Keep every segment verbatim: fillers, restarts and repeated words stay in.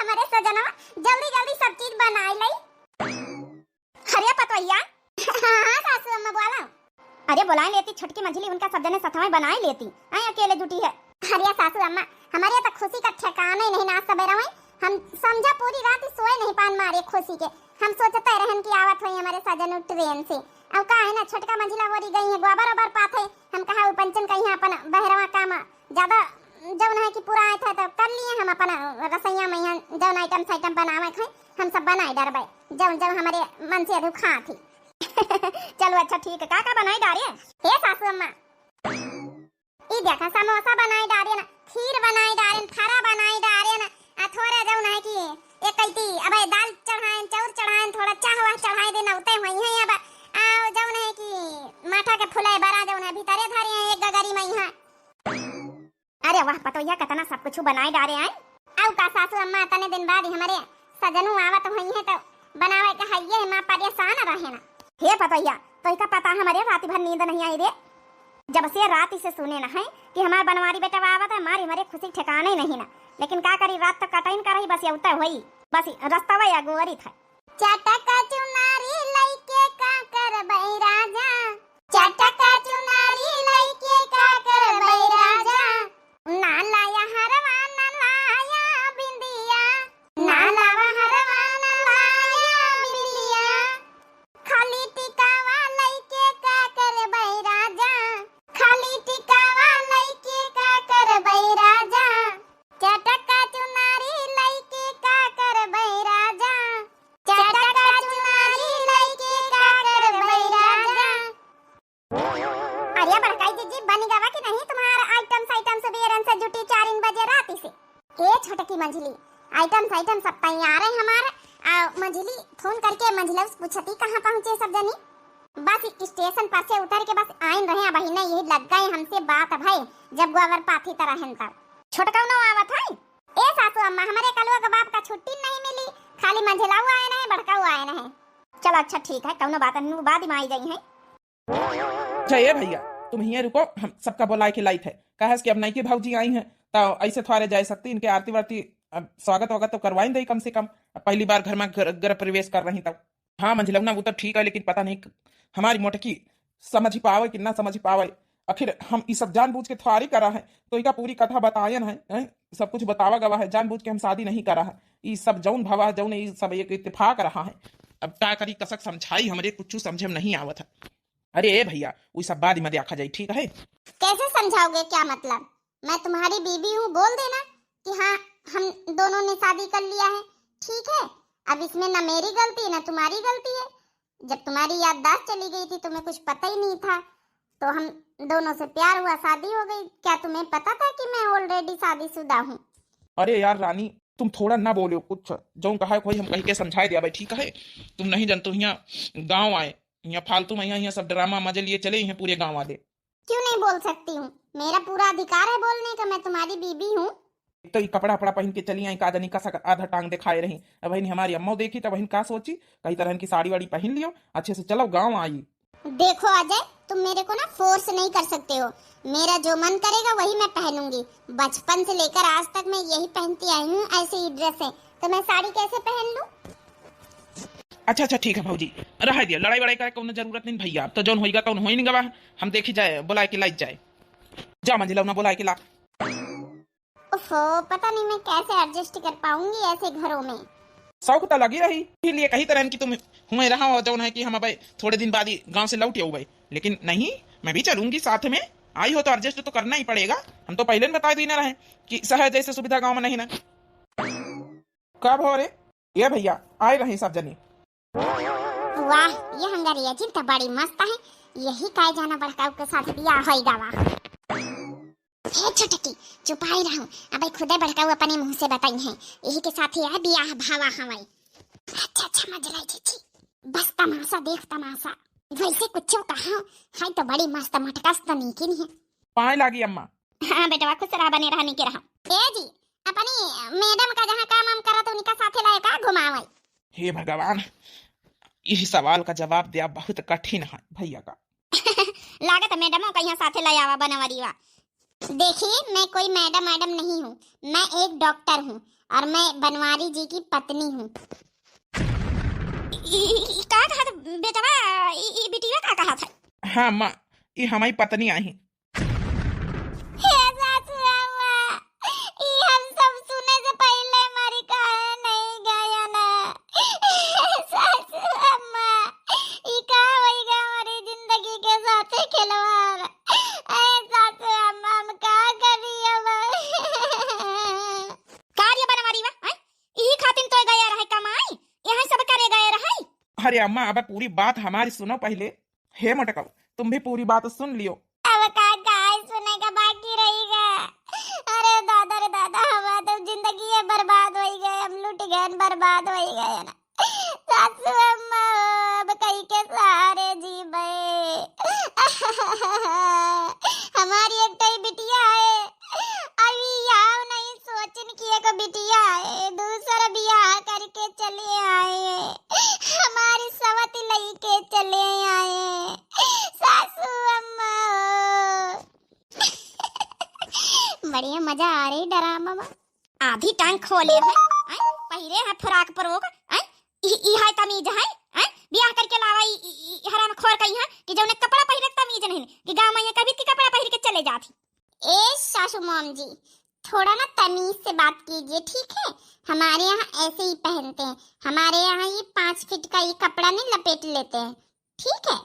हमरे सजनवा जल्दी जल्दी सब चीज बनाई लई। अरे पतोहिया। हाँ, हाँ, सासू अम्मा बोला। अरे बोलाए लेती छोटकी मंझली, उनका सब जने सथवा बनाए लेती। आए अकेले जुटी है। अरे सासू अम्मा, हमरे तो खुशी का ठिकाना ही नहीं ना, सबेरा में हम समझा पूरी रात ही सोए नहीं पान मारे खुशी के। हम सोचते रहन कि आवत होई हमरे सजनू ट्रेन से। अब का है ना, छोटका मंझला वोरी गई है, गोबर ओबर पाथे। हम कहा उ पंचन कहीं अपन बहरवा काम ज्यादा जौन है कि पूरा आए था तो कर लिए हम अपन रसोइया में यहाँ जौन आइटम साइटम बनावे थे, हम सब बनाए डरबे, जौन जौन हमरे मन से अधू खा थी। चलो अच्छा ठीक है, का का बनाए डारे? हे सासू अम्मा, ई देखा समोसा बनाए डारे ना, खीर बनाए डारे ना, फरा बनाए डारे ना, आ थोड़ा जौन है कि एक कैती अबे दाल चढ़ाएन, चाउर चढ़ाएन, थोड़ा चाह वाह चढ़ाए देना, उते हुई है अब। आ जौन है कि माठा के फुलाए बरा जौन है भीतरे धरे हैं एक गगरी में यहाँ। अरे वाह पतोहिया, कितना सब कुछ बनाए डारे हैं। आउ का सासू अम्मा, तने दिन बाद हमरे सजनू आवत होई है तो बनावे के हइये है, माँ परेशान रहे ना। हे पतोहिया, तोहिका पता हमरे रात भर नींद नहीं आई रे। जब से रात से सुने न है कि हमार बनवारी बेटा आवत है, मारी हमरे खुशी ठिकाने ही नहीं ना। लेकिन का करी, रात तो कटइन करही, बस यउते होई, बस रस्तवा या गोरी था। चटका चुनारी लइके का करबै राजा, चटका चुनारी लइके का करबै राजा, ना लाया हरवा ना लाया बिंदिया, ना लावा हरवा ना लाया बिंदिया, खाली टिकावा लइके का करबै राजा, खाली टिकावा लइके का करबै राजा, चटका चुनारी लइके का करबै राजा, चटका चुनारी लइके का करबै राजा। अरे बड़काई जीजी, बनी गवा कि नहीं तुम्हार आइटम साइटम? सबेरन से जुटी चारिन बजे राती से। ए छोटकी मंझली, आइटम साइटम सब तैयार है हमार। आ मंझली फोन करके मंझला से पूछती कहाँ पहुँचे सब जनी। बस स्टेशन पर से उतर के बस आइन रहे, अबहिने यही लग गए हमसे बात भई, जब गोबर पाथी तरह हन तब। छोटकउनो आवत है? ए सासू अम्मा, हमरे कलुआ के बाप का छुट्टी नहीं मिली, खाली मंझलाऊ आए नहीं, बड़काऊ आए नहीं। चलो अच्छा ठीक है, कउनो बात नहीं, वो बाद में आई जाई है। अच्छा ए भैया, तुम हियाँ रुको, हम सबका बोलाए के लाइत है। काहे से कि अब नइकी भौजी आई हैं, तो ऐसे थोड़े जाए सकती, इनके आरती वारती, अब स्वागत वागत तो करवाइन दे कम से कम। अब पहली बार घर में घर, गृह प्रवेश कर रही तब। हाँ मंझलौना, वो तो ठीक है, लेकिन पता नहीं हमारी मोटकी समझ पावे कि ना समझ पावे। आखिर हम ई सब जानबूझ के थोड़ी करा है, तो इका पूरी कथा बतायन है, हैं? सब कुछ बतावा गवा है, जानबूझ के हम शादी नहीं करा है। ई सब जौन भवा है, जौन ई सब एक इत्तेफाक रहा है। अब का करी, कसक समझाई, हमरे कुछ समझे में नहीं आवत है। अरे ए भैया, वो सब बाद में देखा जाए, ठीक है? कैसे समझाओगे, क्या मतलब? मैं तुम्हारी बीबी हूँ, बोल देना कि हाँ, हम दोनों ने शादी कर लिया है, ठीक है? अब इसमें ना मेरी गलती ना तुम्हारी गलती है। जब तुम्हारी याददाश्त चली गई थी, तुम्हें कुछ पता ही नहीं था, तो हम दोनों से प्यार हुआ, शादी हो गई। क्या तुम्हें पता था कि मैं already शादीशुदा हूँ? अरे यार रानी, तुम थोड़ा ना बोलो कुछ, जौन कहा है कोई हम कह के समझाए दिया भाई, ठीक है? तुम नहीं जानते हो, यहाँ गाँव आए, यहाँ फालतू में यहाँ, यहाँ सब ड्रामा मजे लिए चले हैं पूरे गाँव वाले। क्यों नहीं बोल सकती हूँ? मेरा पूरा अधिकार है बोलने का, मैं तुम्हारी बीबी हूँ। एक तो ये कपड़ा वपड़ा पहन के चली आई, का जानी कसक आधा टांग दिखाए रही। अब बहन हमारी अम्मा देखी तो बहन का सोची, कई तरह की साड़ी वाड़ी पहन लियो, अच्छे से चलो गाँव आई। देखो अजय, तुम मेरे को ना फोर्स नहीं कर सकते हो, मेरा जो मन करेगा वही मैं पहनूंगी। बचपन से लेकर आज तक मैं यही पहनती आई हूँ, ऐसे ही ड्रेस है, तो मैं साड़ी कैसे पहन लूँ? अच्छा अच्छा ठीक है भौजी, रह दिया, लड़ाई वड़ाई करे कौनो जरूरत नहीं भैया। अब तो जौन होइगा तौन होई नहीं गवा, हम देखी जाए, बुलाए के लाई जाए। जा मंझलौना, बुलाए के ला। ओफो, पता नहीं मैं कैसे एडजस्ट कर पाऊंगी ऐसे घरों में। शौक तो लगी रही, इसीलिए कही तरह की तुम हुए रहा हो, जौन है कि हम अब थोड़े दिन बाद ही गांव से लौट आऊबे, लेकिन नहीं, मैं भी चलूंगी साथ में। आई हो तो एडजस्ट तो करना ही पड़ेगा, हम तो पहले ही बता देना रहे कि शहर जैसे सुविधा गांव में नहीं ना। कब हो रे? ये भैया आए रहे सब जने। वाह, ये हंगरिया जी तो बड़ी मस्त है, यही काय जाना बड़काऊ के साथ बियाह होई गवा। हे छोटकी, चुपाई रहूं, अबे खुदे बड़काऊ अपने मुंह से बताई हैं, यही के साथ ही है बियाह भावा हवाई। अच्छा अच्छा मजलाई जीजी, बस तमाशा देख तमाशा, वैसे कुछ कहा है तो बड़ी मस्त मटकस तो नीकिन है। पाए लागी अम्मा। हाँ बेटवा, खुश रहा, बने रहा, नीके रहा। ए जी, अपनी मैडम का जहाँ काम वाम करत उनका साथे लाए का घुमावे? हे भगवान, यही सवाल का जवाब दिया बहुत कठिन है भैया का। लागत मैडमों का यहाँ साथे ले आवा बनवरीवा। देखिए, मैं कोई मैडम मैडम नहीं हूँ, मैं एक डॉक्टर हूँ। और मैं बनवारी जी की पत्नी हूँ। ई, ई, ई का कहत बेटवा, ई, ई बिटिया का कहत है? हाँ माँ, ई हमारी पत्नी आई। हे सासू अम्मा, ई हम सब सुने से पहिले मरी काहे नहीं गया ना? सासू अम्मा, ई का होइगा हमारी जिंदगी के साथे खिलवाड़? ए सासू अम्मा, हम का करी अब? का रे बनवारी बा, हैं? ई खातिन तो गया रहे कमाई, यहाँ सब करे गए रहे। अरे अम्मा, अब पूरी बात हमारी सुनो पहिले। हे मोटकऊ, तुम भी पूरी बात सुन लियो। अब का, का सुने का बाकी रही गा? अरे दादा रे दादा, हमार तो जिंदगी है बर्बाद होई गए, हम लुट गए, बर्बाद होई गए ना। सासू अम्मा, अब कई के सहारे जीबे? हमारी एक ठई बिटिया है, अभी याव नहीं सोचिन कि एक बिटिया है, दूसर बियाह करके चले आए, हमारी सवत लइके चले आए। सासू अम्मा हो। बढ़िया मजा आ रही ड्रामा में। आधी टांग खोले है, आय, पहिरे है फ्रॉक परोक, आय, ई, ई है तमीज है, आय, बियाह करके लावा ई, ई, ई हराम खोर कहीं है कि जौने कपड़ा पहिरे के तमीज नहीं, कि गाँव में ये कभी के कपड़ा पहिर के चले जात ही। ए सासू मॉम जी, थोड़ा ना तमीज से बात कीजिए, ठीक है? हमारे यहाँ ऐसे ही पहनते हैं, हमारे यहाँ ये पाँच फीट का ये कपड़ा नहीं लपेट लेते हैं, ठीक है?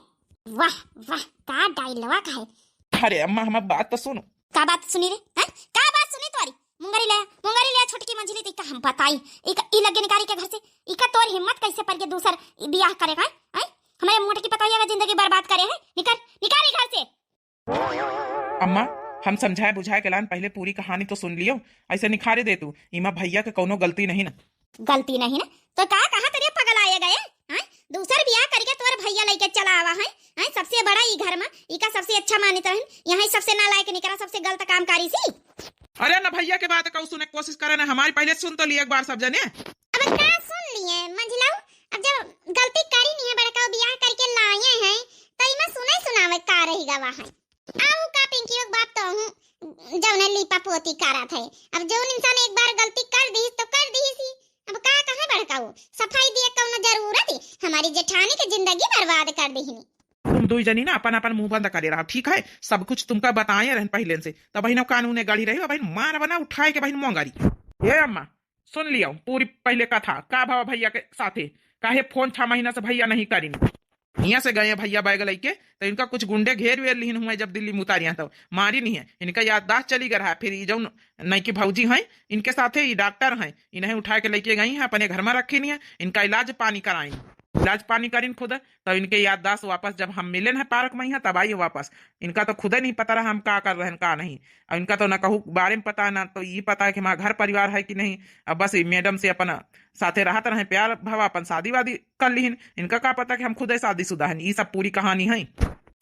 वाह, वाह, का डायलॉग है। अरे अम्मा, हमार बात तो सुनो। का बात सुनी रे? हैं? का बात सुनी तोरी? मुंगरी ले, मुंगरी ले, छोटकी मंझली, तो इका हम बताई। इका, ई लगे निकारी के घर से, इका तोर हिम्मत कैसे पर के दूसर बियाह करे का, हैं? हमारे मोटकी पतोहिया का जिंदगी बर्बाद करे है। निकर, निकर ई घर से। अम्मा, हम समझाए बुझाए के लान, पहिले पूरी कहानी तो सुन लियो, ऐसे निखारे दे तू। इमा भैया के कौनो गलती नहीं ना। गलती नहीं ना? तो का कहा तेरे पगल आए गए, हैं? दूसर बियाह करके तोर भैया लेके चला आवा है, हैं? सबसे बड़ा ई घर में, इका सबसे अच्छा मानित रहन, यहाँ सबसे नालायक निकरा, सबसे गलत काम कारी सी। अरे ना भैया के बात कहू सुने के कोशिश करे ना, हमारी पहिले सुन तो लिए एक बार सब जने। अब का सुन लिए मंझिलाऊ, अब जब गलती करी नहीं है बड़का बियाह करके लाए हैं, तो इमा सुने सुनावे का रही गवा है। आऊ का पिंकी, एक बात तो हूँ, जौने लीपा पोती करत है। अब जौन इंसान एक बार गलती कर दीस तो कर दीस ही। अब का कहे बड़काऊ, सफाई दिए कौनो जरूरत ही? हमारी जेठानी के जिंदगी बर्बाद कर दीहनी। तुम दुई जनी ना अपन अपन मुंह बंद करे रहा, ठीक है? सब कुछ तुमका बताए रहन पहले से, तब बहिन कानून गढ़ी रही, बहिन मार बना उठाए के बहिन मोंगरी। ए अम्मा, सुन लियो पूरी पहले कथा, का भवा भैया के साथे, काहे फोन छह महीना से भैया नहीं करिन। हियाँ से गए भैया बैग लइके, तो इनका कुछ गुंडे घेर वेर लिहिन हुए, जब दिल्ली में उतारिया तो मारी नहीं है, इनका याददाश्त चली गया है। फिर ई जौन नई की भौजी हैं, इनके साथे ई डॉक्टर हैं, इन्हें उठा के लेके गई हैं, अपने घर में रखी नहीं है, इनका इलाज पानी कराई, इलाज पानी करिन खुद। तब इनके याददाश्त वापस, जब हम मिले हैं पार्क में यहाँ, तब आई वापस। इनका तो खुदे नहीं पता रहा हम का कर रहे हैं, का नहीं। और इनका तो ना कहू बारे में पता है, ना तो ये पता है कि हमारा घर परिवार है कि नहीं। अब बस ये मैडम से अपन साथे रहत रहे, प्यार भवा, अपन शादी वादी कर लिहिन। इनका का पता कि हम खुदे शादीशुदा हैं। ये सब पूरी कहानी है।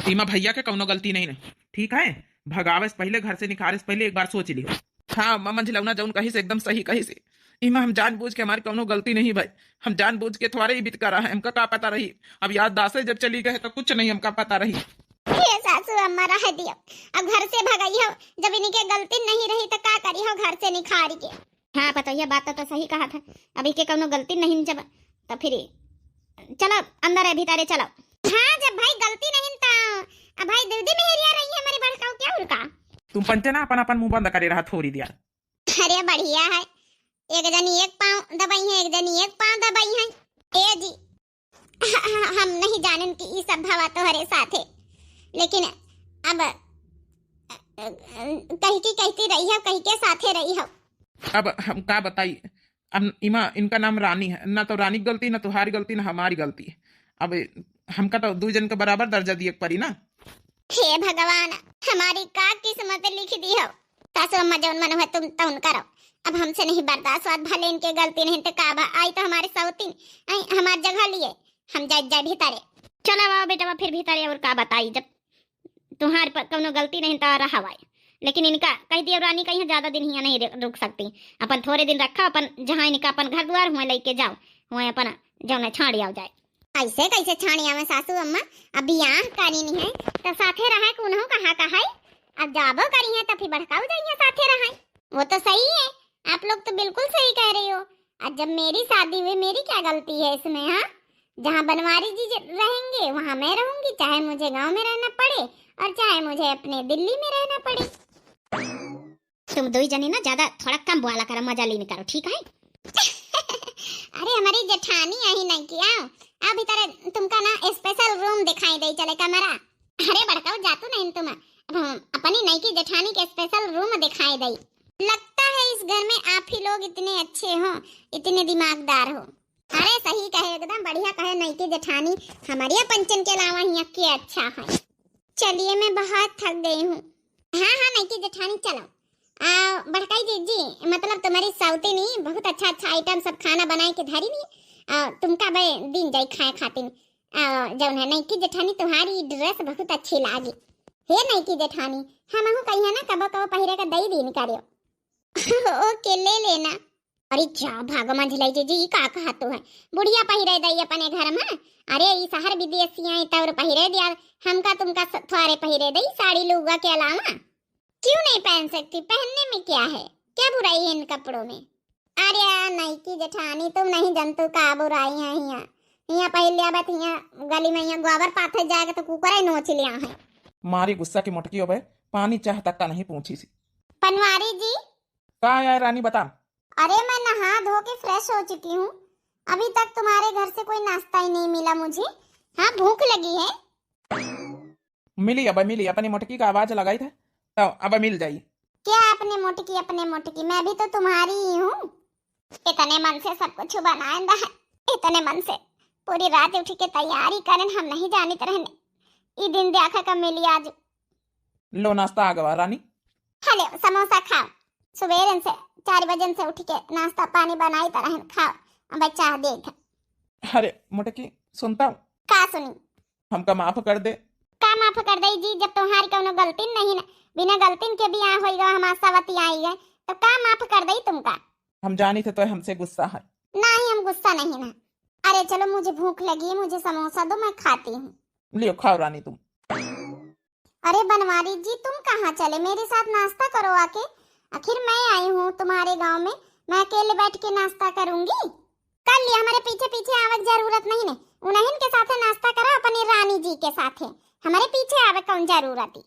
इमा भैया के कौनो गलती नहीं है, ठीक है? भगावे से पहले, घर से निकाले से पहले एक बार सोच लियो। हाँ, अम्मा मंझिलौना जौन कही से एकदम सही कही से। इमा हम जानबूझ के, हमारी कौनो गलती नहीं भाई, हम जानबूझ के थोड़े ही बित करा है, हमका का पता रही। अब याददाश्त जब चली गए तो कुछ नहीं हमका पता रही। हे सासू अम्मा रह दियो, अब घर से भगई हो, जब इनके गलती नहीं रही तो का करी हो घर से निखार के। हाँ पतोहिया, बात तो, तो सही कहा था, अब इनके कौनो गलती नहीं जब, तो फिर चलो अंदर है भीतरे चलो। हाँ जब भाई गलती नहीं तो अब भाई दीदी मेहरिया रही है हमारी बड़काऊ क्या उनका। तुम पंचे ना अपन अपन मुंह बंद करे रहा थोड़ी दिया। अरे बढ़िया है, एक जनी एक पाँव दबाई है, एक जनी एक पाँव दबाई है। ए जी, हम नहीं जानन कि ई सब भवा तोहरे साथे, लेकिन अब कही की कहती रही हो, कही के साथे रही हो। अब हम का बताई, अब इमा इनका नाम रानी है, ना तो रानी की गलती, ना तुम्हारी गलती, ना हमारी गलती। अब हमका तो दू जन के बराबर दर्जा दिए के पड़ी ना। हे भगवान, हमारी का किस्मत लिख दी हो। सासू अम्मा जौन मन हुए तुम तौन करो, अब हमसे नहीं बर्दाश्त होत, भले इनके गलती नहीं तो का बा, आई तो हमारे सौतीन, आई हमार जगह लिए, हम जाए जाए भीतरे। चलो आओ बेटवा फिर भीतरे, और का बताई, जब तुम्हारे पर कौनो गलती नहीं तो रहा भाई, लेकिन इनका कह दियो रानी कहीं ज्यादा दिन हियाँ नहीं रु-, रुक सकती, अपन थोड़े दिन रखा, अपन जहाँ इनका अपन घर द्वार हुए लेके जाओ, हुए अपन जौन है छाड़ी आओ जाए। ऐसे कैसे छाड़ी आवे सासू अम्मा, अब बियाह करी नहीं है तो साथे रहे के उन्हों कहा कहा है, अब जाबो करी है तो फिर बड़काऊ जाइए साथे रहे। वो तो सही है, आप लोग तो बिल्कुल सही कह रही हो। आज जब मेरी शादी हुई, मेरी क्या गलती है इसमें, हाँ? जहाँ बनवारी जी ज-, रहेंगे, वहाँ मैं रहूंगी, चाहे मुझे गांव में रहना पड़े और चाहे मुझे अपने दिल्ली में रहना पड़े। तुम दोई जनी ना ज्यादा थोड़ा कम बोला करो, मजा लीन करो, ठीक है? अरे, हमारी जेठानी आई नहीं क्या? अभी तारे तुमका ना special room दिखाई दे चले, कमरा। अरे बड़काऊ, जातू नहीं तुम, अब हम अपनी नईकी जेठानी के special room दिखाई दे। लगता है इस घर में आप ही लोग इतने अच्छे हो, इतने दिमागदार हो। अरे सही कहे, एकदम बढ़िया कहे नईकी जेठानी, हमारी पंचन के अलावा यहाँ के अच्छा है। चलिए, मैं बहुत थक गई हूँ। हाँ हाँ नईकी जेठानी, चलो। आ, बड़काई जी, जी, मतलब तुम्हारी सौती नहीं, बहुत अच्छा अच्छा item सब खाना बनाए के धरी नहीं। आ, तुमका बे दिन जाई खाए खातिर। आ, जौन है नईकी जेठानी, तुम्हारी dress बहुत अच्छी लागी। हे नईकी जेठानी, हमहू कहिया ना कबो कबो पहिरे के दई दीन करियो। OK, ले लेना। अरे जा भागो मंझलाई जी, जी, ई का कहा तू है? बुढ़िया पहिरे दई अपने घर में। अरे ई शहर विदेशी आई तौर पहिरे दिया, हमका तुमका स-, थोरे पहिरे दई साड़ी लुगा के अलावा। क्यों नहीं पहन सकती? पहनने में क्या है? क्या बुराई है इन कपड़ों में? अरे नईकी जेठानी, तुम नहीं जानतू का बुराई है यहाँ। यहाँ पहले अब यहाँ गली में यहाँ गोबर पाथे जाएगा तो कुकरा ही नोच लिया है। मारी गुस्सा की मोटकी हो बे, पानी चाह तक का नहीं पूछी सी। बनवारी जी। का है रानी, बता। अरे मैं नहा धो के fresh हो चुकी हूँ, अभी तक तुम्हारे घर से कोई नाश्ता ही नहीं मिला मुझे। हाँ, भूख लगी है। मिली अब, मिली, अपनी मोटकी का आवाज लगाई था, तो अब मिल जाई। क्या अपने मोटकी, अपने मोटकी, मैं भी तो तुम्हारी ही हूँ। इतने मन से सब कुछ बनाए है, इतने मन से पूरी रात उठ के तैयारी करन, हम नहीं जानित रहने। ई दिन देखा का मिली आज। लो नाश्ता आ गवा रानी। हले समोसा खाओ, सुबेरन से चार बजन से उठ के नाश्ता पानी बनाई त रहन, खाओ। अब चाह देख। अरे मोटकी, सुनता हूँ। का सुनी? हमका माफ कर दे। का माफ कर दे जी, जब तुम्हारी कौनो गलती नहीं ना, बिना गलती के बियाह होई गवा, हमार सवती आई गए, तो का माफ कर दे तुमका? हम जानी थे तो हमसे गुस्सा है। नहीं, हम गुस्सा नहीं ना। अरे चलो, मुझे भूख लगी है, मुझे समोसा दो, मैं खाती हूँ। लियो, खाओ रानी तुम। अरे बनवारी जी, तुम कहाँ चले? मेरे साथ नाश्ता करो आके। आखिर मैं आई हूँ तुम्हारे गांव में, मैं अकेले बैठ के नाश्ता करूंगी? कर लिया, हमारे पीछे पीछे आवे की जरूरत नहीं ने। उन्हन के साथे नाश्ता करा अपनी रानी जी के साथे, हमारे पीछे आवे कौन जरूरत ही।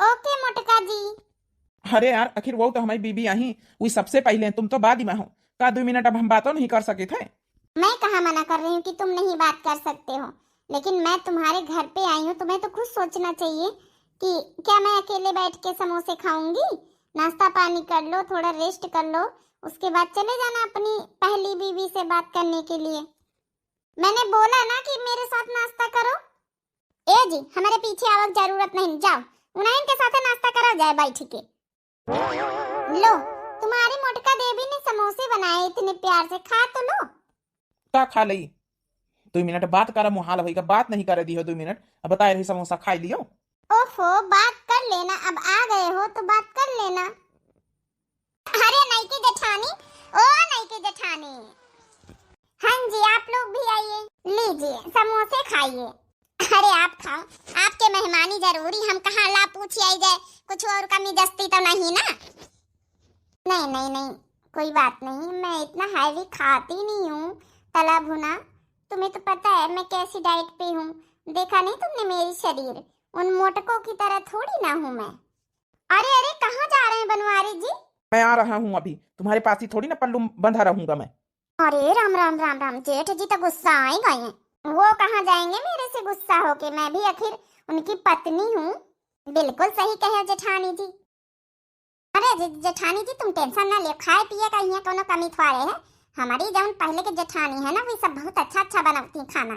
OK मोटका जी। अरे यार, आखिर वो तो हमारी बीबी आई, वो सबसे पहले, तुम तो बाद में हो। का दो मिनट अब हम बातों नहीं कर सके थे? मैं कहाँ मना कर रही हूँ कि तुम नहीं बात कर सकते हो, लेकिन मैं तुम्हारे घर पे आई हूँ, तुम्हें तो खुद सोचना चाहिए कि क्या मैं अकेले बैठ के समोसे खाऊंगी? नाश्ता पानी कर लो, थोड़ा rest कर लो, उसके बाद चले जाना अपनी पहली बीवी से बात करने के लिए। मैंने बोला ना कि मेरे साथ नाश्ता करो। ए जी, हमारे पीछे आवक जरूरत नहीं, जाओ, उन्हन के साथे नाश्ता करा जाए बैठ के। लो, तुम्हारी मोटका देवी ने समोसे बनाए इतने प्यार से, खा तो लो। का खा लई? दो मिनट बात करा, मुहाल होई का, बात नहीं करे दी हो दो मिनट। अब बताए रही समोसा खाई लियो। ओफो, बात कर लेना, अब आ गए हो तो बात कर लेना। अरे नईकी जेठानी, ओ नईकी जेठानी। हाँ जी, आप लोग भी आइए, लीजिए समोसे खाइए। अरे आप खाओ, आपके मेहमानी जरूरी, हम कहाँ ला पूछ आई जाए, कुछ और कमी जस्ती तो नहीं ना? नहीं नहीं नहीं, कोई बात नहीं, मैं इतना heavy खाती नहीं हूँ तला भुना। तुम्हें तो पता है मैं कैसी diet पे हूँ, देखा नहीं तुमने मेरी शरीर, उन मोटकों की तरह थोड़ी ना हूँ मैं। अरे अरे, कहाँ जा रहे हैं बनवारी जी? मैं आ रहा हूँ, अभी तुम्हारे पास ही थोड़ी ना पल्लू बंधा रहूंगा मैं। अरे राम राम राम राम, जेठ जी तो गुस्सा आ ही गए हैं। वो कहाँ जाएंगे मेरे से गुस्सा होके, मैं भी आखिर उनकी पत्नी हूँ। बिल्कुल सही कहे जेठानी जी। अरे जे-, जेठानी जी तुम tension ना ले, खाए पिए का यहाँ कोनो कमी थोड़े है। हमारी जौन पहले के जेठानी है ना, वो सब बहुत अच्छा अच्छा बनाती खाना।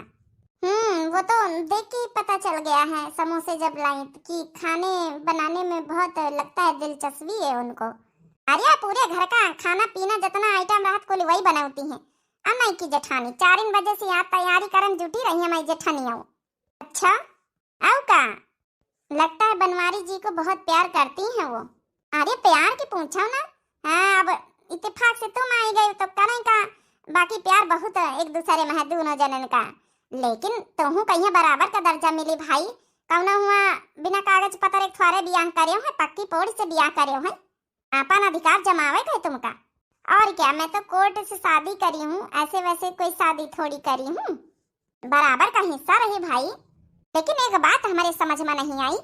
हम्म, वो तो देख के ही पता चल गया है, समोसे जब लाई कि खाने बनाने में बहुत लगता है दिलचस्पी है उनको। अरे पूरे घर का खाना पीना जितना item रहत कुल वही बनाती हैं। अब नईकी जेठानी चार बजे से यहाँ तैयारी करन जुटी रही है, मैं जेठानी आऊँ। अच्छा, आऊ का? लगता है बनवारी जी को बहुत प्यार करती हैं वो। अरे प्यार की पूछो ना। हाँ, अब इत्तेफाक से तुम आई गई तो करें का, बाकी प्यार बहुत है एक दूसरे में है दोनों जनन का। लेकिन तुहू कहिया बराबर का दर्जा मिली भाई। कौनो हुआ बिना कागज पत्र एक थ्वारे बियाह करे हो, पक्की पोड़ी से बियाह करे हो, अपन अधिकार जमावे गए तुमका। और क्या, मैं तो कोर्ट से शादी करी हूँ, ऐसे वैसे कोई शादी थोड़ी करी हूँ। बराबर का हिस्सा रही भाई। लेकिन एक बात हमरे समझ में नहीं आई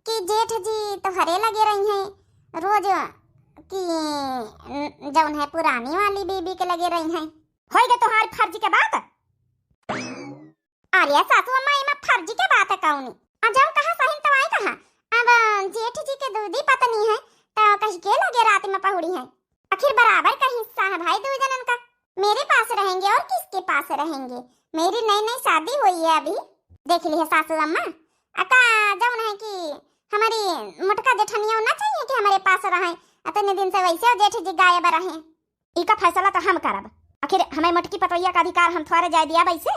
कि जेठ जी तोहरे लगे रही हैं रोज, कि जौन है पुरानी वाली बीबी के लगे रही हैं। होई गए तोहार फर्ज के बात। अरे सासू अम्मा, एमा फर्जी के बात है कौनी? आ जाओ कहाँ सहिन तवाई कहाँ? अब जेठ जी के दूधी पत्नी है, तो कही के लगे रात में पहुड़ी है। आखिर बराबर का हिस्सा है भाई दो जनन का। मेरे पास रहेंगे और किसके पास रहेंगे? मेरी नई नई शादी हुई है अभी। देख ली है सासू अम्मा, अका जौन है कि हमारी मोटका जेठनिया ना चाहिए कि हमारे पास रहे। इतने दिन से वैसे जेठ जी गायब रहे। इका फैसला तो हम करब। आखिर हमें मोटकी पतोहिया का अधिकार हम थोड़े जाए दिया वैसे।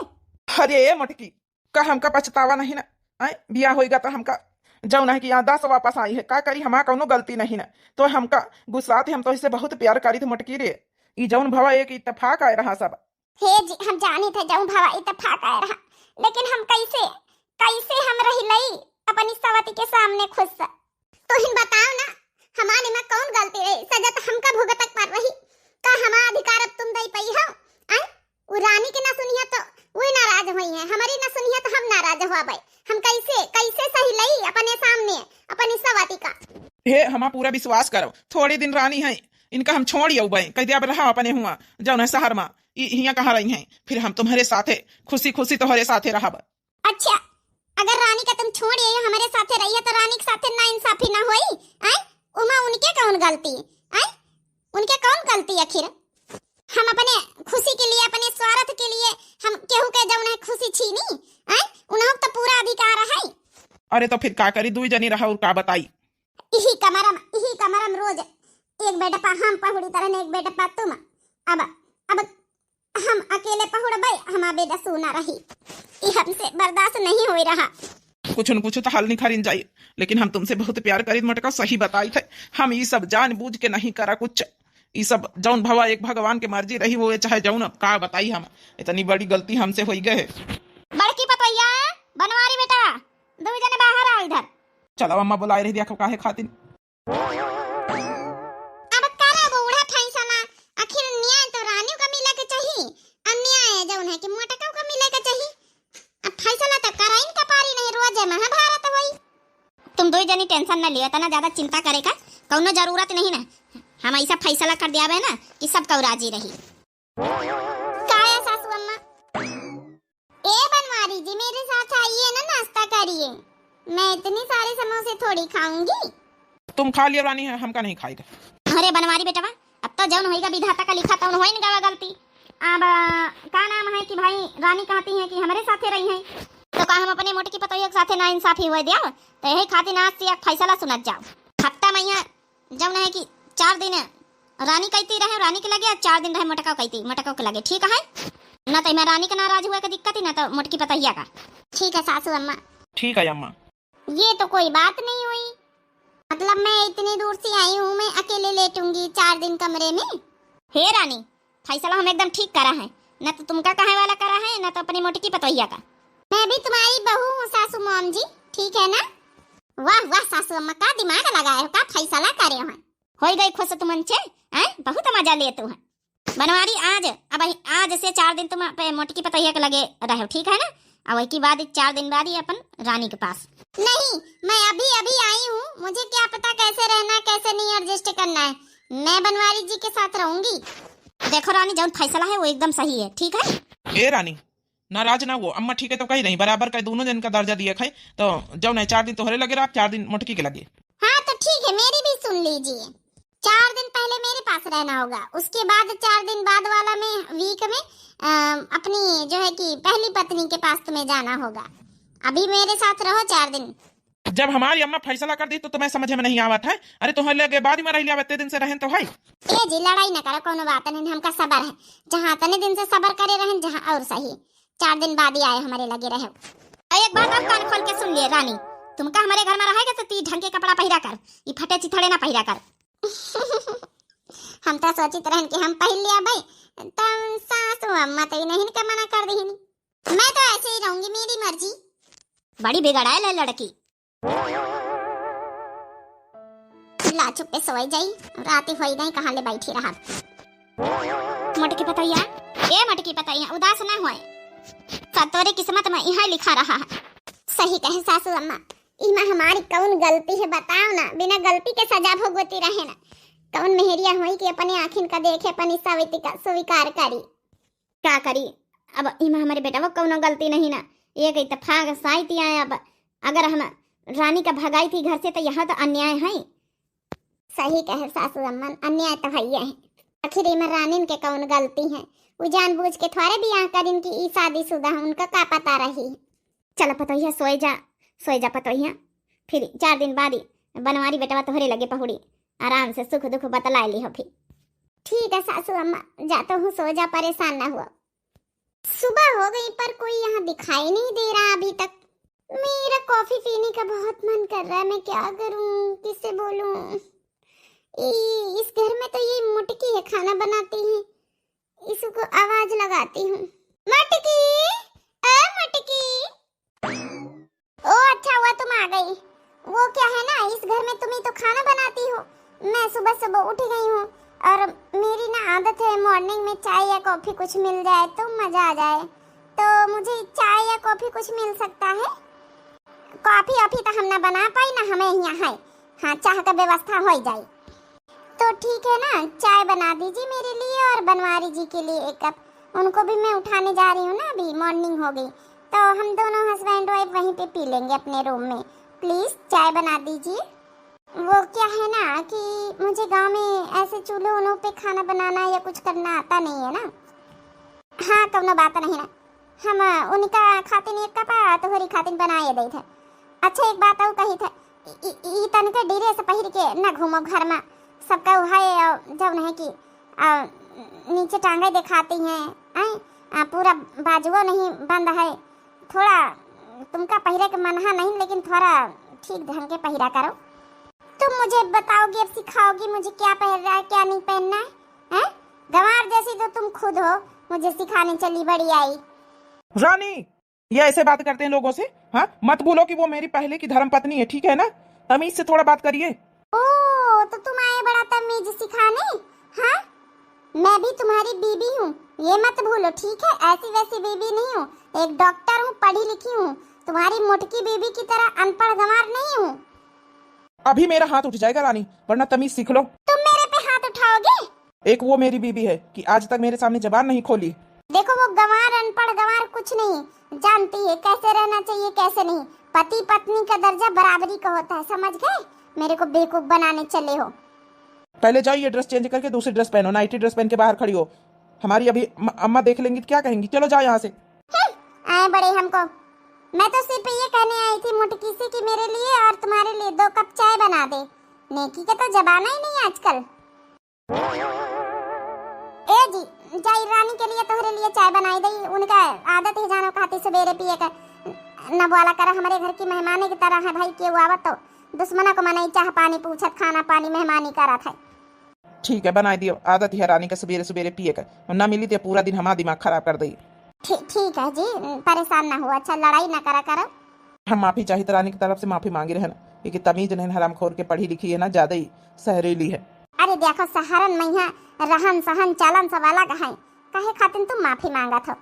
अरे ए मोटकी, का हमका पछतावा नहीं ना? आए, बियाह होइगा तो हमका जौन है कि याददाश्त वापस आई है। का करी, हमार कौनो गलती नहीं ना। तो हमका गुस्सात है, हम तो इसे बहुत प्यार करी थे मोटकी रे। ई जौन भवा एक इत्तेफाक आए रहा सब। हे जी, हम जानी थे जौन भवा इत्तेफाक आए रहा, लेकिन हम कैसे, कैसे हम रही लई अपनी सवती के सामने खुश? तुहिन बताओ ना, हमारे में कौन गलती रही? सजा तो हमका भुगतक पर रही। का हमारा अधिकार अब तुम दे पाई हो? आए? वो रानी के ना सुनिया तो वही नाराज हुई है, हमारी ना सुनिया तो हम नाराज हुआ भाई। हम कैसे, कैसे सही लई अपने सामने, अपनी सवाती का? हे, हमार पूरा विश्वास करो, थोड़े दिन रानी है, इनका हम छोड़ आऊ भाई, कह दिया अब रहा अपने हुआ, जौन है शहर में, ई हियां कहाँ रही हैं, फिर हम तुम्हारे साथे खुशी खुशी तुम्हारे साथे रहब। अच्छा, अगर रानी का तुम छोड़ आइयो, हमारे साथे रहिए, तो रानी के साथे नाइंसाफी ना होई? आए? उमा उनके कौन गलती? आए? उनके कौन गलती आखिर? हम अपने खुशी के लिए, अपने स्वार्थ के लिए हम केहू के जौन है खुशी छीनी? आए? उन्हों तो पूरा अधिकार है। अरे तो फिर का करी, दुई जनी रहा और का बताई? इही कमरम, इही कमरम रोज एक बेड पा हम पहुड़ी तरन, एक बेड पा तुम। अब, अब हम अकेले पहुड़बै, हमार बेटा सूना रही। ई हमसे बर्दाश्त नहीं होई रहा। कुछ न कुछ तो हल निखरिन जाई, लेकिन हम तुमसे बहुत प्यार करीत मोटका, सही बताई थे। हम ई सब जानबूझ के नहीं करा कुछ। ई सब जौन भवा एक भगवान के मर्जी रही, वो ये चाहे जौन, अब का बताई हम, इतनी बड़ी गलती हमसे होई गए है। बड़की पतोहिया, बनवारी बेटा, दो जने बाहर आओ इधर। चलो अम्मा बुलाए रही, देखो काहे खातिर। अब करे बूढ़ा फैसला, आखिर न्याय तो रानियों का मिले के चाही, अन्याय जौन है कि मोटकाऊ का मिले के चाही। अब फैसला तो कराइन का पारी नहीं, रोजे महाभारत होई। तुम दोई जनी tension न लियो, इतना ज्यादा चिंता करे का कौनो जरूरत नहीं ना। हम ऐसा फैसला कर दिया ना कि सब कौ राजी रही। काया सासू अम्मा? ए बनवारी जी, मेरे साथ आइए ना, नाश्ता करिए। मैं इतनी सारी समोसे थोड़ी खाऊंगी। तुम खा लियो रानी, है, हमका नहीं खाएगा। अरे बनवारी बेटवा, अब तो जौन होइगा विधाता का लिखा तौन होइन गवा गलती। अब का नाम है कि भाई रानी कहती है कि हमरे साथे रही है, तो का हम अपने मोटकी पतोहिया के साथे नाइंसाफी होए दिया? तो यही खातिर आज से एक फैसला सुनत जाओ। हफ्ता में यहाँ जौन है कि चार दिन रानी कहती रहे, रानी के लगे, और चार दिन रहे मोटका कहती, मोटका के लगे, ठीक है? ना तो मैं रानी के नाराज हुए के दिक्कत ही, ना तो मोटकी पतोहिया का। ठीक है सासू अम्मा। ठीक है अम्मा। ये तो कोई बात नहीं हुई, मतलब मैं इतनी दूर से आई हूँ, मैं अकेले लेटूंगी चार दिन कमरे में? हे रानी, फैसला हम एकदम ठीक करा है, ना तो तुमका कहे वाला करा है, ना तो अपनी मोटकी पतोहिया का। मैं भी तुम्हारी बहू हूँ सासू मॉम जी, ठीक है ना? वाह वाह सासू अम्मा, का दिमाग लगाए हो, का फैसला करे हो? होई गई खुश तुमन छे, हैं? बहुत मजा लेत हो। बनवारी आज, अब ही आज से चार दिन तुम पे मोटकी पतोहिया के लगे रहो, ठीक है ना? अब वही के बाद चार दिन बाद ही अपन रानी के पास। नहीं, मैं अभी अभी आई हूँ, मुझे क्या पता कैसे रहना है, कैसे नहीं adjust करना है। मैं बनवारी जी के साथ रहूंगी। देखो रानी, जौन फैसला है वो एकदम सही है, ठीक है? ए रानी, नाराज ना हो, अम्मा ठीक है तो कही रही, बराबर का दोनों जन का दर्जा दिए खाई, तो जौन है चार दिन तोहरे लगे रहा, चार दिन मोटकी के लगे। हाँ तो ठीक है, मेरी भी सुन लीजिए। चार दिन पहले मेरे पास रहना होगा, उसके बाद चार दिन बाद वाला में, वीक में, अ, अपनी जो है कि पहली पत्नी के पास तुम्हें जाना होगा। अभी मेरे साथ रहो चार दिन। जब हमारी अम्मा फैसला कर दी तो तुम्हें समझ में नहीं आवत है? अरे तुम्हें लगे बाद में रह लिया, इतने दिन से रहन तो है। ए जी, लड़ाई न करो, कोनो बात नहीं, हमका सबर है। जहाँ इतने दिन से सबर करे रहन, जहाँ और सही। चार दिन बाद ही आए हमारे लगे रहे। और एक बात और कान खोल के सुन लिए रानी, तुमका हमारे घर में रहेगा तो ती ढंग के कपड़ा पहिरा कर, ई फटे चिथड़े ना पहिरा कर। हम तो सोचित रहन कि हम पहिर लिया भाई, तब सासू अम्मा तो इन्हीं के मना कर दीनी। मैं तो ऐसे ही रहूंगी, मेरी मर्जी। बड़ी बिगड़ायल है लड़की। ला चुप्पे सोई जाई, रात ही होई गई, कहाँ ले बैठी रहा। मोटकी पतोहिया, ए मोटकी पतोहिया, उदास ना होए। सब तोरे किस्मत में इहाँ लिखा रहा है। सही कहे सासू अम्मा, इमा हमारी कौन गलती है बताओ ना, बिना गलती के सजा भोगवती रहे ना। कौन मेहरिया होई कि अपने आँखिन का देखे, अपनी सविति का स्वीकार करी। का करी, अब इमा हमरे बेटवा कौनो गलती नहीं ना, एक इत्तेफाक साइत आया। अब अगर हम रानी का भगाई थी घर से तो यहाँ तो अन्याय है। सही कहे सासू अम्मन, अन्याय तो है ही है। आखिर इमा रानीन के कौन गलती है, वो जानबूझ के थोड़े बियाह करिन कि ई शादीशुदा है, उनका का पता रही। चल पतोहिया सोए जा, सोए जा पतोहिया, फिर चार दिन बाद ही बनवारी बेटवा तोहरे लगे पहुड़ी, आराम से सुख दुख बतला लिहो फिर। ठीक है सासू अम्मा, जाता हूँ, सो जा, परेशान ना हुआ। सुबह हो गई पर कोई यहाँ दिखाई नहीं दे रहा अभी तक। मेरा कॉफी पीने का बहुत मन कर रहा है, मैं क्या करूँ, किससे बोलूँ? ई, इस घर में तो ये मोटकी है, खाना बनाती है, इसको आवाज लगाती हूँ। मटकी, ए मटकी। ओ अच्छा हुआ तुम आ गई। वो क्या है ना, इस घर में तुम ही तो खाना बनाती हो। मैं सुबह सुबह उठ गई हूँ और मेरी ना आदत है मॉर्निंग में चाय या कॉफी कुछ मिल जाए तो मजा आ जाए। तो मुझे चाय या कॉफी कुछ मिल सकता है? कॉफी ऑफी तो हम ना बना पाई ना हमें यहाँ है। हाँ, चाह का व्यवस्था हो ही जाए। तो ठीक है ना, चाय बना दीजिए मेरे लिए और बनवारी जी के लिए एक कप। उनको भी मैं उठाने जा रही हूँ ना, अभी मॉर्निंग हो गई, तो हम दोनों हस्बैंड वाइफ वहीं पे पी लेंगे अपने रूम में। प्लीज चाय बना दीजिए। वो क्या है ना कि मुझे गांव में ऐसे चूल्हे उन्हों पे खाना बनाना या कुछ करना आता नहीं है ना। हाँ, कौनो बात नहीं ना, हम उनका खातिन एक कप आ तोहरी खातिन बनाए देत है। अच्छा, एक बात और कही था, ई, ई, ई तनके ड्रेस पहिर के न घूमो घर में, सबका उहाए और जौन है कि आ, नीचे टांगे दिखाती हैं, हैं? आ, पूरा बाजुओ नहीं बंद है, थोड़ा तुमका पहिरे के मनहा नहीं, लेकिन थोड़ा ठीक ढंग के पहिरा करो। तुम मुझे बताओगी, अब सिखाओगी मुझे क्या पहनना है, क्या नहीं पहनना है, हैं? गंवार जैसी तो तुम खुद हो, मुझे सिखाने चली बड़ी आई। रानी, ये ऐसे बात करते हैं लोगों से? हाँ, मत भूलो कि वो मेरी पहले की धर्म पत्नी है, ठीक है ना? तमीज से थोड़ा बात करिए। ओ, तो तुम आए बड़ा तमीज सिखाने? हाँ, मैं भी तुम्हारी बीबी हूँ, ये मत भूलो, ठीक है? ऐसी वैसी बीबी नहीं हूँ, एक डॉक्टर हूँ, पढ़ी लिखी हूँ, तुम्हारी मोटकी बीबी की तरह अनपढ़ गंवार नहीं हूँ। अभी मेरा हाथ उठ जाएगा रानी, वरना तमीज सीख लो। तुम मेरे पे हाथ उठाओगे? एक वो मेरी बीबी है कि आज तक मेरे सामने जबान नहीं खोली। देखो, वो गंवार, अनपढ़ गंवार कुछ नहीं जानती है, कैसे रहना चाहिए, कैसे नहीं। पति पत्नी का दर्जा बराबरी का होता है, समझ गए? मेरे को बेवकूफ बनाने चले हो। पहले जाओ, ये ड्रेस चेंज करके दूसरी ड्रेस पहनो, नाइटी ड्रेस पहन के बाहर खड़ी हो। हमारी अभी अम-, अम्मा देख लेंगी तो क्या कहेंगी? चलो जाओ यहाँ से। हम्म, आए बड़े हमको। मैं तो सिर्फ ये कहने आई थी मोटकी से कि मेरे लिए और तुम्हारे लिए दो कप चाय बना दे। नेकी के तो जमाना ही नहीं आजकल। ए जी, जाई रानी के लिए, तोहरे लिए चाय बनाई दई। उनका आदत है जानो खाती सवेरे पिए के। न बोला करा, हमरे घर की मेहमाने की तरह है भाई, केहू आवत तो दुश्मना को मनई चाह पानी पूछत, खाना पानी मेहमानी करत है। ठीक है, बनाई दियो। आदत है रानी के सवेरे सवेरे पिए के, ना मिली तो पूरा दिन हमारा दिमाग खराब कर दई। ठी-, ठीक है जी, परेशान ना हो। अच्छा, लड़ाई ना करा करो। हम माफी चाहित रानी की तरफ से माफी मांगी रहन, ये कि तमीज नहीं, हरामखोर के पढ़ी लिखी है ना, ज्यादा ही सहरेली है। अरे देखो, सहरन में यहाँ रहन सहन चलन सब अलग है, काहे खातिर तुम माफी मांगत हो?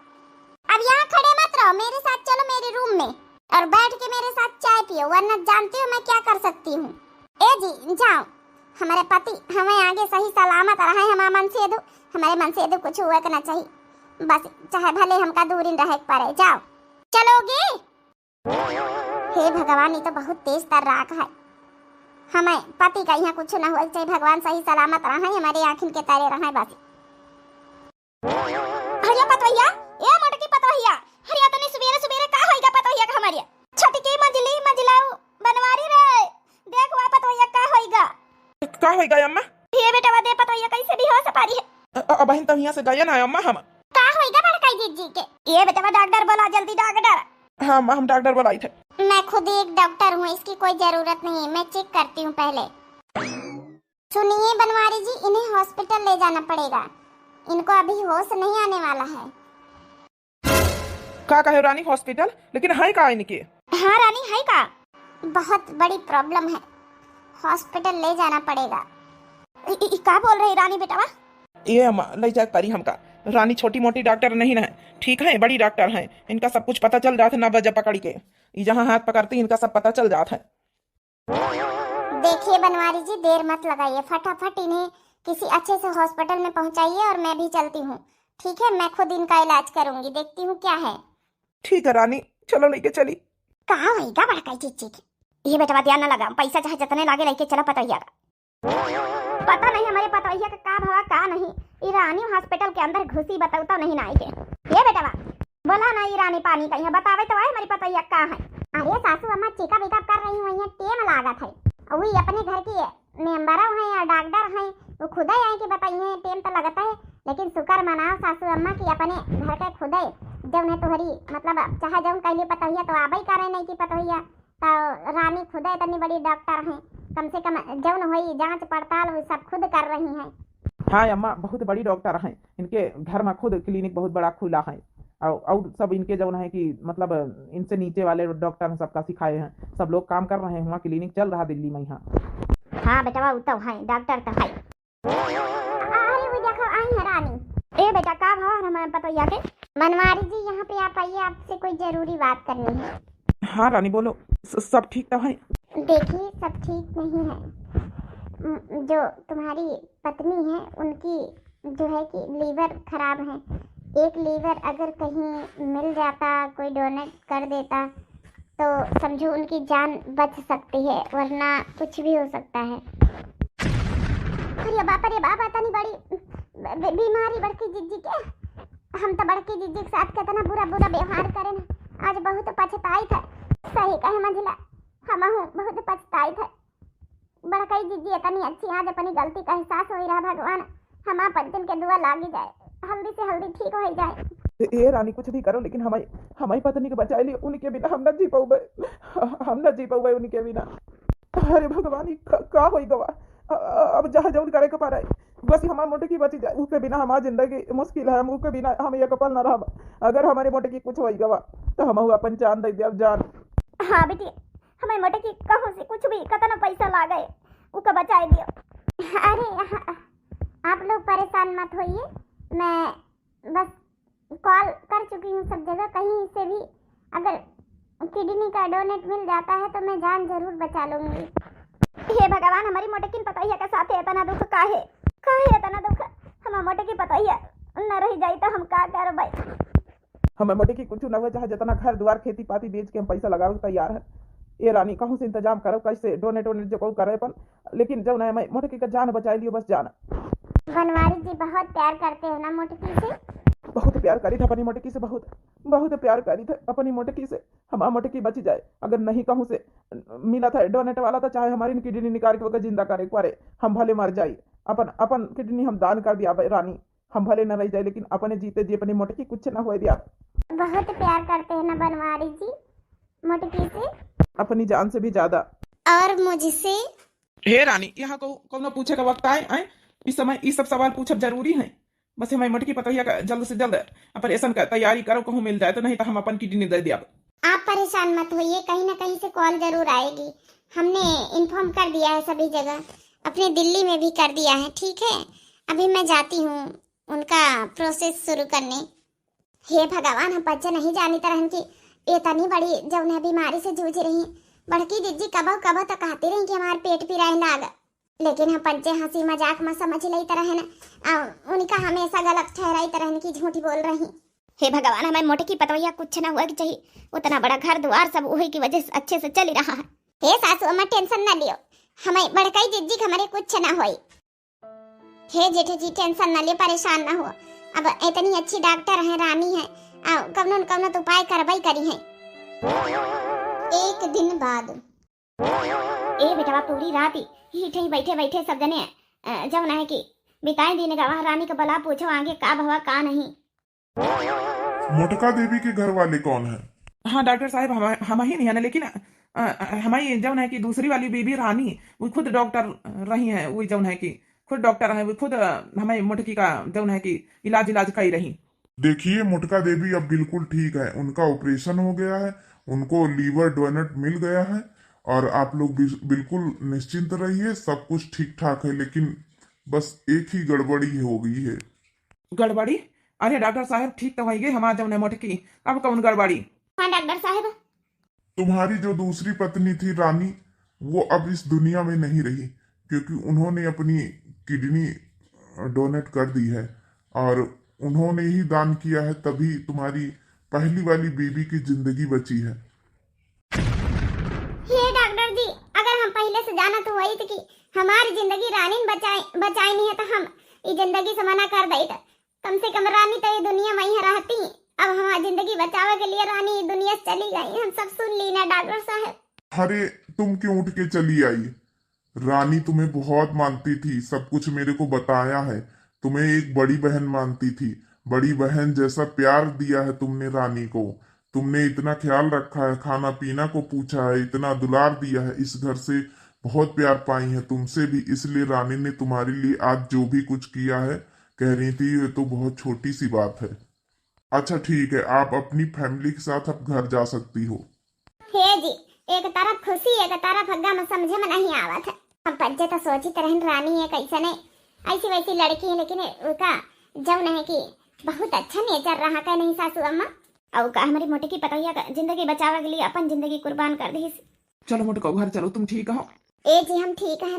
अब यहाँ खड़े मत रहो, मेरे साथ चलो मेरे रूम में और बैठ के मेरे साथ चाय पियो, वरना जानती हो मैं क्या कर सकती हूँ। ए जी, जाओ, हमारे पति हमें आगे सही सलामत रहे, हमारा मनसेधु, हमारे मनसेधु कुछ हुए के ना चाहिए, बस चाहे भले हमका दूरी रहे के पड़े। जाओ, चलोगे? हे भगवान, ये तो बहुत तेज तर्राक है। हमें पति का यहाँ कुछ ना हुआ चाहिए, भगवान सही सलामत रहे, हमारे आँखिन के तारे रहे बस। अरे पतवहिया, ए मोटकी पतवहिया, अरे तनी सुबेरे सुबेरे का होइगा पतवहिया का हमारे? छटकी मजली मजलाऊ बनवारी रे, देख वा पतवहिया का होइगा। का होइगा अम्मा? ये बेटवा दे पतवहिया कैसे बेहोश पारी है। अ, अ, बहन, तब यहाँ से गए ना अम्मा हम। का होइगा बड़काई जीजी के? ये बेटवा डॉक्टर बोला, जल्दी डॉक्टर। हाँ अम्मा, हम डॉक्टर बोलाई थे। मैं खुद ही एक डॉक्टर हूँ, इसकी कोई जरूरत नहीं है, मैं चेक करती हूँ पहले। सुनिए बनवारी जी, इन्हें हॉस्पिटल ले जाना पड़ेगा, इनको अभी होश नहीं आने वाला है। का कहे रानी, हॉस्पिटल? लेकिन है का इनके? हाँ रानी, है का? बहुत बड़ी प्रॉब्लम है, हॉस्पिटल ले जाना पड़ेगा। इ, इ, इ, का बोल रही रानी बेटवा? ए अम्मा, लई जाए परी हमका। रानी छोटी मोटी डॉक्टर नहीं है, ठीक है, बड़ी डॉक्टर है। इनका सब कुछ पता चल जात है ना वजह पकड़ के। ई जहाँ हाथ पकड़ती, इनका सब पता चल जात है। देखिए बनवारी जी, देर मत लगाइए, फटाफट इन्हें किसी अच्छे से हॉस्पिटल में पहुंचाइए और मैं भी चलती हूँ। ठीक है, मैं खुद इनका इलाज करूंगी, देखती हूँ क्या है। ठीक है रानी, चलो लेके चली। कहाँ होइगा बड़का चिच्ची के? ये बेटवा ध्यान न लगा, पैसा चाहे जितने लागे लेके चला पतोहिया का। पता नहीं हमरे पतोहिया का का भवा का नहीं। ई रानी हॉस्पिटल के अंदर घुसी बतौता नहीं ना आइके। ये बेटवा, बोला ना ई रानी पानी का यहाँ बतावे तो आए हमरे पतोहिया का है। अरे सासू अम्मा, चेकअप वेकअप कर रही हुई है, टेम लागत है। वही अपने घर की मेंबर हैं या डॉक्टर हैं, वो खुदे आए के बताई हैं, टेम तो लगता है। लेकिन शुक्र मनाओ सासू अम्मा कि अपने घर के खुदे जौन है तोहरी, मतलब चाहे जौन कहली पतोहिया तो आबे करे नहीं की पतोहिया। तो रानी खुदे इतनी बड़ी डॉक्टर हैं, कम से कम जौन होई जांच पड़ताल वो सब खुद कर रही हैं। हाँ अम्मा, बहुत बड़ी डॉक्टर हैं, इनके घर में खुद क्लिनिक बहुत बड़ा खुला है। और, और सब इनके जौन है कि मतलब इनसे नीचे वाले डॉक्टर हैं, सबका सिखाए हैं, सब लोग काम कर रहे हैं। वहाँ क्लिनिक चल रहा दिल्ली में यहाँ। हाँ बेटवा, वो तो है, डॉक्टर तो है। अरे वो देखो आई है रानी। ए बेटा, का भवा हमारे पतोहिया के? बनवारी जी, यहाँ पे आप आइए, आपसे कोई जरूरी बात करनी है। हाँ रानी बोलो, स-, सब ठीक तो है? देखिए, सब ठीक नहीं है। म-, जो तुम्हारी पत्नी है, उनकी जो है कि लीवर खराब है। एक लीवर अगर कहीं मिल जाता, कोई डोनेट कर देता, तो समझो उनकी जान बच सकती है, वरना कुछ भी हो सकता है। अरे बाप रे बाप, इतनी बड़ी बी-, बीमारी बड़की जिज्जी के। हम तो बड़की जिज्जी के साथ कितना बुरा बुरा व्यवहार करेन, आज बहुत पछताइत है। सही कहे मंझिला, हमहू बहुत पछताइत है। बड़कई जिज्जी इतनी अच्छी, आज अपनी गलती का एहसास होई रहा। भगवान, हम आपन जिनके दुआ लागी जाए, हल्दी से हल्दी ठीक हो जाए। ए, ए रानी, कुछ भी करो, लेकिन हमारी, हमारी पत्नी के बचाए लिए। उनके बिना हम न जी पउबे, हम न जी पउबे उनके बिना। अरे भगवान, ई का, का होई गवा? अ-, अ-, अब जहाँ जौन करे के पड़े, बस हमार मोटकी बची जाए, उके बिना हमार जिंदगी मुश्किल है, हम उके बिना हम एक पल न रहब। अगर हमारे मोटकी कुछ होई गवा, तो हम अपन जान दे देब, जान। हाँ बेटी, हमारे मोटकी कहूँ से कुछ भी, कतना पैसा लागे, उके बचाए दियो। अरे, हाँ, आप लोग परेशान मत होइए, मैं बस कॉल कर चुकी हूँ सब जगह, कहीं से भी अगर किडनी का डोनेट मिल जाता है तो मैं जान जरूर बचा लूंगी। हे भगवान, हमारी मोटकिन पतोहिया के साथ इतना दुख काहे, काहे इतना दुख? हमार मोटकी पतोहिया न रह जाई तो हम का करबै? हमें मोटकी कुछ न हुए, चाहे जितना घर दुआर खेती पाती बेच के हम पैसा लगावे के तैयार है। ए रानी, कहूँ से इंतजाम करो, कैसे डोनेट वोनेट जो कोई करे अपन, लेकिन जौन है, मैं मोटकी का जान बचाई लियो, बस जान। बनवारी जी बहुत प्यार करते हो ना मोटकी से? बहुत प्यार करी था अपनी मोटकी से, बहुत, बहुत प्यार करी था अपनी मोटकी से। हमार मोटकी बच जाए, अगर नहीं कहूँ से मिला था डोनेट वाला, तो चाहे हमारी किडनी निकाल के ओकर जिंदा करे के पड़े, हम भले मर जाई, अपन, अपन किडनी हम दान कर दिया रानी। हम भले न रह जाए, लेकिन अपने जीते जी अपनी मोटकी कुछ न होए दिया। बहुत प्यार करते हैं ना बनवारी जी मोटकी से। अपनी जान से भी ज्यादा। और मुझसे? हे रानी, यहाँ को कौनो पूछे का वक्त आए, आए? इस समय ई सब सवाल पूछब जरूरी है? बस हमारी मोटकी पतोहिया का जल्द से जल्द ऑपरेशन का तैयारी करो, कहूँ मिल जाए तो, नहीं तो हम अपन किडनी दे दिया। आप परेशान मत होइए, कहीं ना कहीं से कॉल जरूर आएगी। हमने इन्फॉर्म कर दिया है सभी जगह, अपने दिल्ली में भी कर दिया है। ठीक है, अभी मैं जाती हूँ उनका प्रोसेस शुरू करने। हे भगवान, हम पंचे नहीं जानित रहन कि इतनी बड़ी जौन है बीमारी से जूझ रही। बड़की जिज्जी कबो कबो तो कहती रही कि हमार पेट पिराए लाग, लेकिन हम पंचे हंसी मजाक में समझ लेत रहन, आ उनका हमेशा गलत ठहराइत रहन कि झूठी बोल रही। हे भगवान, हमारी मोटकी पतोहिया कुछ ना हुआ के चाहिए, उतना बड़ा घर द्वार सब वही की वजह से अच्छे से चल रहा है। हे सासू अम्मा, टेंशन ना लियो, हमें बड़कई जिज्जी के हमारे कुछ ना होई। हे जेठ जी, टेंशन ना ले, परेशान ना हो। अब इतनी अच्छी डॉक्टर है, रानी है, आ, कवनो न कवनो तो उपाय करबई करी है। एक दिन बाद। ए बेटवा, पूरी रात ही, ही ठही बैठे बैठे सब जने, अ, जौन है कि बिताए दिन गवा, रानी का बला पूछो आगे का भवा का नहीं। मोटका देवी के घर वाले कौन है? हाँ डॉक्टर साहब, हम, हम ही नहीं है ना, लेकिन, अ, अ, हमारी जौन है कि दूसरी वाली बीबी रानी, वो खुद डॉक्टर रही है, वो जौन है कि खुद डॉक्टर है, वो खुद, अ, हमारी मोटकी का जौन है कि इलाज, इलाज करी रही। देखिए मोटका देवी अब बिल्कुल ठीक है, उनका ऑपरेशन हो गया है, उनको लीवर डोनेट मिल गया है और आप लोग बिल-, बिल्कुल निश्चिंत रहिए, सब कुछ ठीक ठाक है। लेकिन बस एक ही गड़बड़ी हो गई है। गड़बड़ी? अरे डॉक्टर साहब, ठीक तो होइगे हमार जौन है मोटकी, अब कौन गड़बड़ी? हाँ डॉक्टर साहब। तुम्हारी जो दूसरी पत्नी थी रानी, वो अब इस दुनिया में नहीं रही, क्योंकि उन्होंने अपनी किडनी डोनेट कर दी है और उन्होंने ही दान किया है, तभी तुम्हारी पहली वाली बीबी की जिंदगी बची है। हे डॉक्टर जी, अगर हम पहिले से जानत होइत कि हमारी जिंदगी रानीन बचाई, बचाइनी है, तो हम ई जिंदगी से मना कर देइत। कम से कम रानी तो ये दुनिया में ही रहती। अब हमारी जिंदगी बचावे के लिए रानी ये दुनिया से चली गई। हम सब सुन ली ना डॉक्टर साहब। अरे, तुम क्यों उठ के चली आई? रानी तुम्हें बहुत मानती थी, सब कुछ मेरे को बताया है। तुम्हें एक बड़ी बहन मानती थी, बड़ी बहन जैसा प्यार दिया है तुमने रानी को। तुमने इतना ख्याल रखा है, खाना पीना को पूछा है, इतना दुलार दिया है, इस घर से बहुत प्यार पाई है तुमसे भी, इसलिए रानी ने तुम्हारे लिए आज जो भी कुछ किया है, कह रही थी, ये तो बहुत छोटी सी बात है। अच्छा ठीक है, आप अपनी फैमिली के साथ अब घर जा सकती हो। हे जी, एक तरफ खुशी, एक तरफ गम, समझे में नहीं आवत है। हम पज्जे तो सोचित रहन रानी है कैसे नहीं, ऐसी वैसी लड़की है, लेकिन उका जौन है कि बहुत अच्छा नेचर रहा का नहीं सासू अम्मा। और का हमारी मोटकी पतोहिया का जिंदगी बचावे के लिए अपन जिंदगी कुर्बान कर दी। चलो मोटको घर चलो, तुम ठीक हो? ए जी हम ठीक है,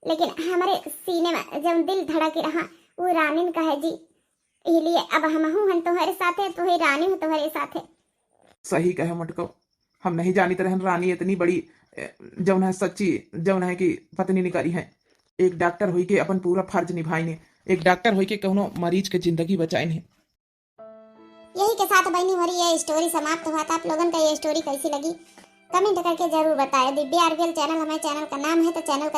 लेकिन हमारे सीने में जौन दिल धड़क रहा वो रानीन का है जी। इसलिए अब हम हूँ हन तुम्हारे साथे, तुम्हारी रानी हूँ तुम्हारे साथे। सही कहे मोटको, हम नहीं जानित रहन रानी इतनी बड़ी, ए, जौन है सच्ची, जौन है कि पत्नी निकारी है। एक डॉक्टर होई के अपन पूरा फर्ज निभाई ने, एक डॉक्टर होई के कौनो मरीज के जिंदगी बचाई ने। यही के साथ बहनी हमारी ये स्टोरी समाप्त हुआ था। आप लोगन का ये स्टोरी कैसी लगी कमेंट करके जरूर बताएं। दिव्या आरवीएल चैनल हमारे चैनल का नाम है, तो चैनल का